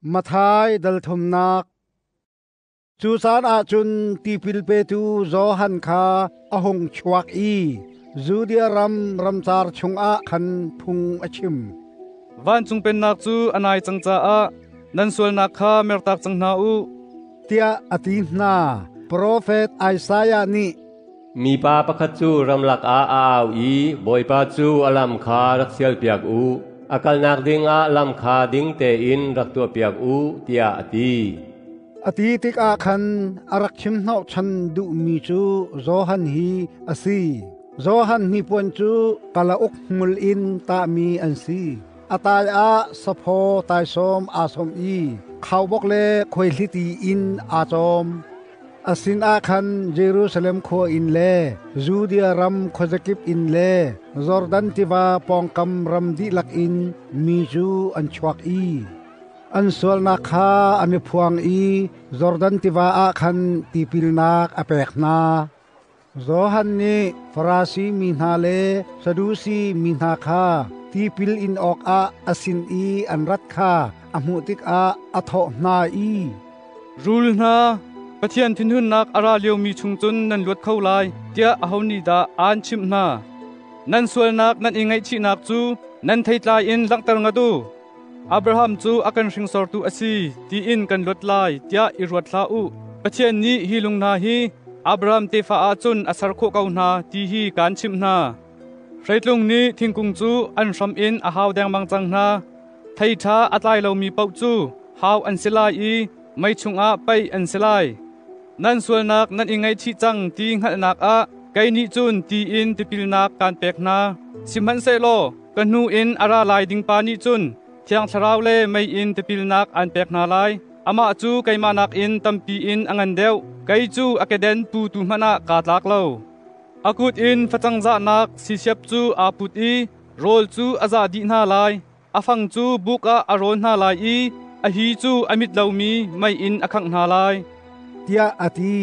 Matthai dal thumnak. Cu caan ah cun tipil petu Johan kha a hung chuak i Judea ram ramcar chungah khan phung a chim. Vancung pennak cu a nai cang caah nan sualnak kha mertak cang hna u, tiah a ti hna. Profet Isaiah nih, Mipa pakhat cu ramlak ah a au i Bawipa cu a lam kha rak sialpiak u, a kalnak dingah lam kha ding tein rak tuahpiak u, tiah a ti. A ti tikah khan a rak chim hnawhchan duhmi cu Johan hi a si. Johan hnipuan cu kalauk hmul in tahmi an si. A tai ah saphaw taisawm aa sawmh i khaubawk le khuaihliti in aa cawm. A sinah khan Jerusalem khua in le Judea ram khuazakip in le Jordan tiva pawngkam ram dihlak in mi cu an chuak i an sualnak kha an i phuang i Jordan tiva ah khan tipilnak a pek hna. Johan nih Farasi mi hna le Sadusi mi hna kha tipil in awkah a sin i an rat kha a hmuh tikah a thawh hna i, Rul hna, Pathian thinhunnak a ra liomi chung cun nan luat kho lai, tiah aho nih dah aan chimh hna? Nan sualnak nan i ngaihchihnak cu nan theitlai in langhter ngat u. Abraham cu a kan hringsortu a si tiin kan luat lai tiah i ruat hlah u. Pathian nih hi lung hna hi Abraham tefa ah cun a ser khawh ko hna ti hi kaan chimh hna. Hreitlung nih thingkung cu an hram in a hau dengmang cang hna. Thei ṭha a tlai lomi paoh cu hau an si lai i mei chungah paih an si lai. Nan sualnak nan i ngaihchih cang ti hngalhnak ah kei nih cun ti in tipilnak kaan pek hna. Sihmanhsehlaw ka hnu in a ra lai ding pa nih cun Thiang Thlarau le mei in tipilnak aan pek hna lai. Amah cu keimah nakin tampi in a ngan deuh. Kei cu a keden putu hmanh ah kaa tlak lo. A kut in facang zahnak sisiap cu aa put i rawl cu a zah dih hna lai. A fang cu buk ah a rawn hna lai i a hi cu a mit lomi mei in a khangh hna lai, tiah a ti.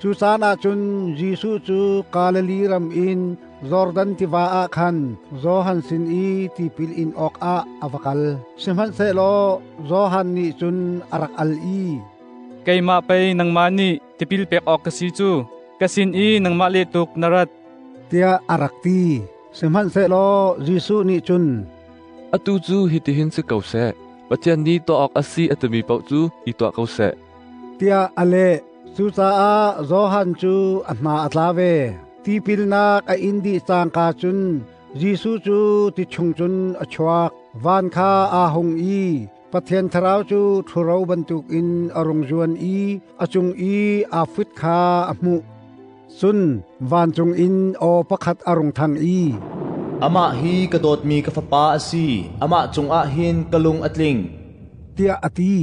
Cu caan ah cun Jesuh cu Galilee ram in Jordan tiva ah khan Johan sin i tipil in awkah a va kal. Sihmanhsehlaw Johan nih cun a rak al i, Keimah pei nangmah nih tipil pek awk ka si cu, ka sin i nangmah le tuk na rat, tiah a rak ti. Sihmanhsehlaw Jesuh nih cun, Atu cu hitihin si ko seh, Pathian nih tuah awk a si a timi paoh cu i tuah ko seh, tiah a leh. Cucaah Johan cu a hna a tla ve. Tipilnak a in dih cangka cun Jesuh cu ti chung cun a chuak. Van kha aa hung i Pathian Thlarau cu ṭhuro bantukin a rung zuan i a cung i aa fut kha a hmuh. Cun vancung in aw pakhat a rung thang i, Amah hi ka dawtmi ka fapa a si, amah cungah hin ka lung a tling, tiah a ti.